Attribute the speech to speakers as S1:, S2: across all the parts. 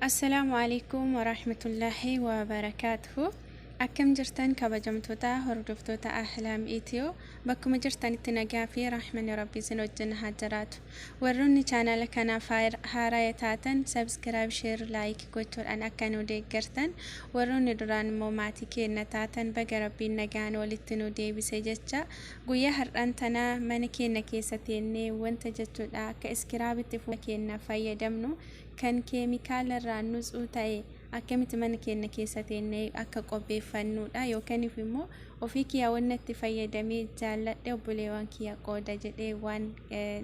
S1: Assalaamu Aleykum Warahmatullaahi Wabarakaatuhu. Akkam jirtan kabajamtoota hordoftoota Ahlaam Itiyoo, bakkuma jirtanitti nagaa fi rahmanni Rabbii isin wajjin haa jiraatu. Warroonni chaanaala kanaaf haaraya taatan subscribe, share, like gochuudhaan akka nu deeggartan, warroonni duraan immoo maatii keenya taatan baga Rabbiin nagaan walitti nu deebise jecha, guyyaa har'aan tanaa mana keenya keessa teennee wanta jechuudha akka scrubitti fuula keenya fayyadamnu kan keemikaala irraa nutsuu ta'e akkamitti mana keenya keessa teennee akka qopheeffannuudha, yookaan immoo ofii kiyyaa wanna itti fayyadamee jaalladhe obboleewwan kiyya qooda jedhee waan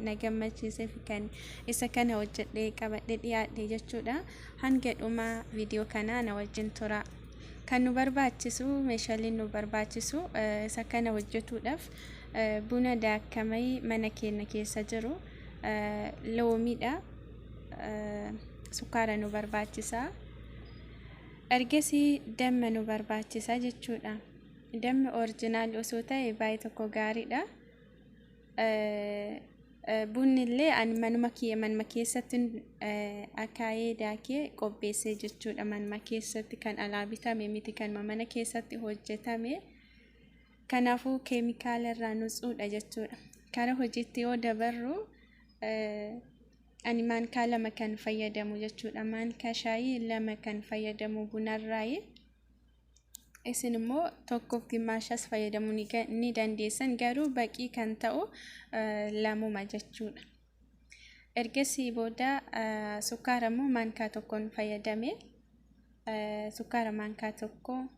S1: na gammachiiseef kan isa kana hojjedhee qabadhe dhiyaadhe jechuudha. Hanga dhuma viidiyoo kanaa na wajjin tura. Kan nu barbaachisu, meeshaaleen nu barbaachisu isa kana hojjetuudhaaf, buna daakkamee mana keenya keessa jiru, loomiidha, sukkaara nu barbaachisa. Ergasii damma nu barbaachisa jechuudha. Dammi original osoo ta'e baay'ee tokko gaariidha. Bunni illee ani manuma kiyya manuma keessatti akaayee daakee qopheessee jechuudha. Manuma keessatti, kan alaa bitame miti, kan mana keessatti hojjetame. Kanaafuu keemikaala irraa nutsuudha jechuudha. Kara hojiitti yoo dabarru, ani maankaa 2 kan fayyadamu jechuudha. Maankaa shaayii 2 kan fayyadamu bunarraayi. Isin immoo tokkoof gimmaashas fayyadamuu ni dandeessan, garuu baqii kan ta'u lamuma jechuudha. Ergasii booda sukkaara immoo maankaa tokkoon fayyadame. Sukkaara maankaa 1.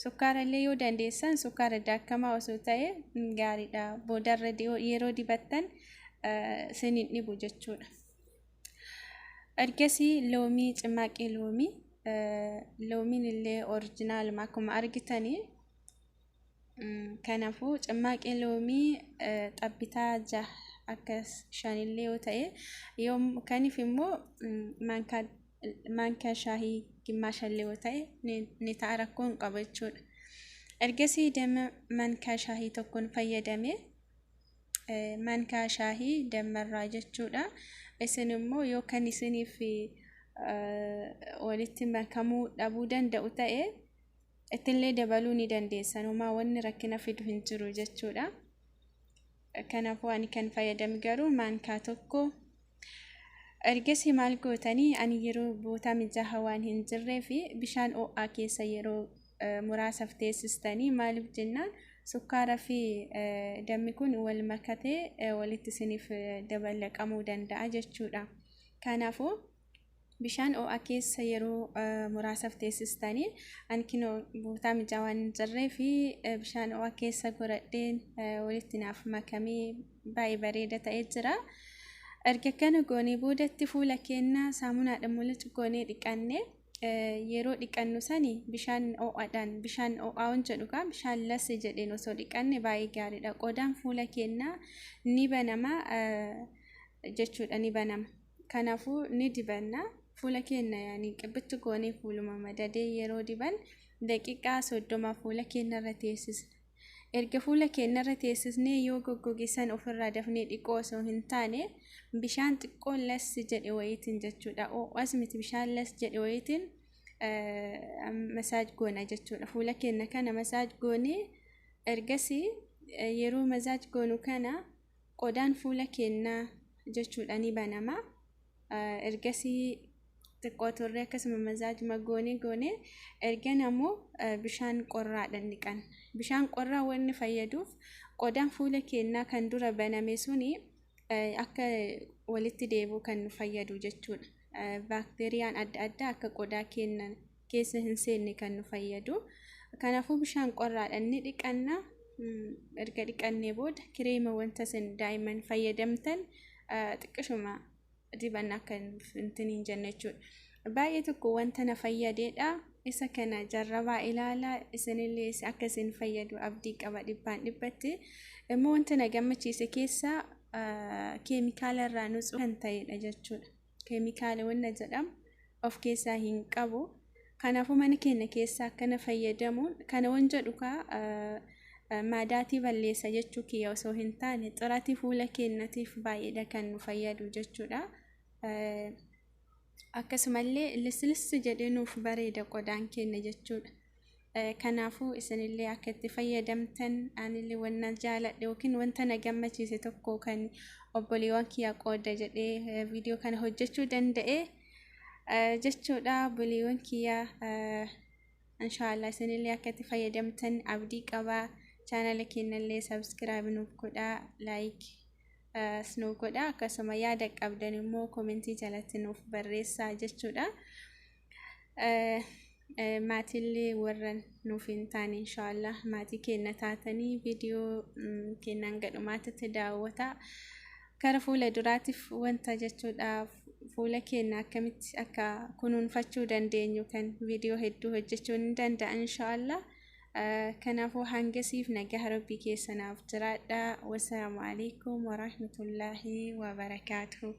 S1: Sukkaara illee yoo dandeessan sukkaara daakamaa osoo ta'e gaariidha. Boodarra yeroo dibattan isin hin dhibu jechuudha. Ergasii loomii, cimaaqii loomii, loomiin illee originaluma akkuma argitanii. Kanaafuu cimaaqii loomii xabbitaa 6 akkas shanillee yoo ta'e, kaniif immoo maankaa shaahii gimmaashallee yoo ta'e ni ta'a, rakkoo hin qabu jechuudha. Ergasii damma maankaa shaahii tokkoon fayyadame, maankaa shaahii dammarraa jechuudha. Isin immoo yoo kan isiniif walitti makamuu dhabuu danda'u ta'e ittillee dabaluu ni dandeessan. Homaa wanni rakkina fidu hin jiru jechuudha. Kanaafuu ani kan fayyadame garuu maankaa 1. Ergasii maal gootanii, ani yeroo bootaa mijaa'aa waan hin jirree fi bishaan ho'aa keessa yeroo muraasaaf teessistanii, maaliif jennaan sukkaara fi dammi kun wal makatee walitti isiniif dabalaqamuu danda'a jechuudha. Kanaafuu bishaan ho'aa keessa yeroo muraasaaf teessistanii, ani kinoo bootaa mijaa'aa waan hin jirree fi bishaan ho'aa keessa godhadheen walitti naaf makamee baay'ee bareeda ta'ee jira. Erga kana goonee boodatti fuula keenya saamunaadhaan mulicu goonee dhiqanne, yeroo dhiqannu sani bishaan ho'aadhaan, bishaan ho'aa waan jedhu kaa bishaan lase jedheen osoo dhiqanne baay'ee gaariidha. Qodaan fuula keenyaa ni banama jechuudha, ni banama. Kanaafuu ni dibanna fuula keenya, yaani qibbitti goonee fuuluma madadee yeroo diban daqiiqaa 30 fuula keenya irra teessisna. Erga fuula keenya irra teessisnee yoo goggoge san ofirraa dafnee dhiqoo osoo hin taane bishaan xiqqoo las jedhe wayiitiin jechuudha. Ho'as miti, bishaan las jedhe wayiitiin massage goona jechuudha. Fuula keenya kana massage goonee, ergasii yeroo massage goonu kana qodaan fuula keenyaa jechuudha ni banama. Ergasii xiqqoo turre akkasuma massageuma goonee goonee ergan ammoo bishaan qorraadhaan dhiqan. Bishaan qorraa wanni fayyaduuf qodaan fuula keenyaa kan dura baname suni akka walitti deebi'u kan nu fayyadu jechuudha. Baakteeriyaan adda addaa akka qodaa keenya keessa hin seenne kan nu fayyadu. Kanaafuu bishaan qorraadhaan ni dhiqanna. Erga dhiqannee booda kireema wanta isin daa'imman fayyadamtan xiqqishuma dibanna akka hin jenne jechuudha. Baay'ee tokko wanta na fayyadeedha. Isa kana jarrabaa ilaalaa, isinillee akka isin fayyadu abdii qaba dhibbaan dhibbatti. Immoo wanta na gammachiise keessaa keemikaala irraa nutsuu kan ta'edha jechuudha. Keemikaala wanna jedhamu of keessaa hin qabu. Kanaafuu mana keenya keessaa akkana fayyadamuun kana wan jedhu kaa maadaatii balleessa jechuu kiyya osoo hin taane xiratii fuula keenyatiif baay'eedha kan nu fayyadu jechuudha. Akkasumallee lislis jedhee nuuf bareeda qodaan keenya jechuudha. Kanaafuu isinillee akka itti fayyadamtan, anillee wanna jaaladhe yookiin wanta na gammachiise tokko kan obboleewwan kiyya qooda jedhee viidiyoo kana hojjechuu danda'e jechuudha. Obboleewwan kiyya, inshaallah isinillee akka itti fayyadamtan abdii qaba. Chaanala keenyallee subscribe nuuf godhaa, like nuuf godhaa, akkasuma yaada qabdan immoo koomentii jalatti nuuf barreessaa jechuudha. Maatillee warra nuuf hin taane, inshaallah maatii keenya taatanii viidiyoo keenyaan gadhumaatti daawwata. Kara fuula duraatiif wanta jechuudha, fuula keenya akkamitti akka kunuunfachuu dandeenyu kan viidiyoo hedduu hojjechuu ni danda'a, inshaallah. Kanaafuu hangasiif nagaa Rabbii keessanaaf jiraadha. Wassalaamu alaikum warahmatullaahi wabarakaatuhu.